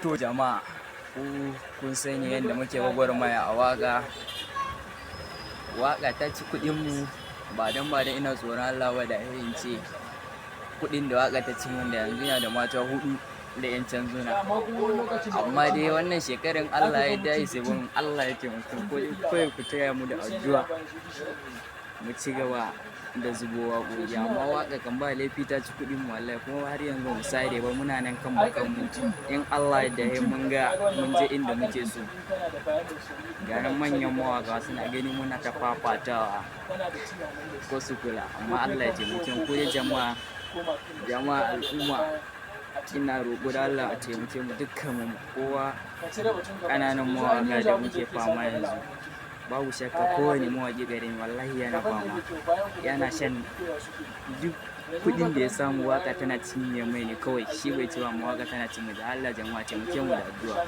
To jama'a, ku kun sani yadda muke gwagwarmaya a waƙa. Waƙa ta ci kuɗinmu, ba don ina tsoron Allah ba, da in ce kuɗin da waƙa ta ci mun, da yanzu ina da mata huɗu da 'yan canzuna. Amma dai wannan shekarar Allah ya dai sai mun, Allah ya taimake mu, kawai ku taya mu da addu'a mu ci gaba da zubo waƙoƙi. Amma waƙa kan ba laifi, ta ci kuɗin mu wallahi, kuma har yanzu mu sare ba, muna nan kan bakan mu. In Allah ya yarda mun ga mun je inda muke so. Ga nan manyan mawaƙa suna gani muna ta fafatawa ko su kula, amma Allah ya taimake mu. Ku dai jama'a, jama'a, al'umma, ina roƙo da Allah a taimake mu dukkan mu, kowa, ƙananan mawaƙa da muke fama yanzu. Babu shakka kowane mawaƙi ƙarami wallahi yana fama, yana shan duk kuɗin da ya samu, waƙa tana cinye mai ne kawai, shi bai ci ba, amma waƙa tana cinye. Da Allah jama'a, taimake mu da addu'a.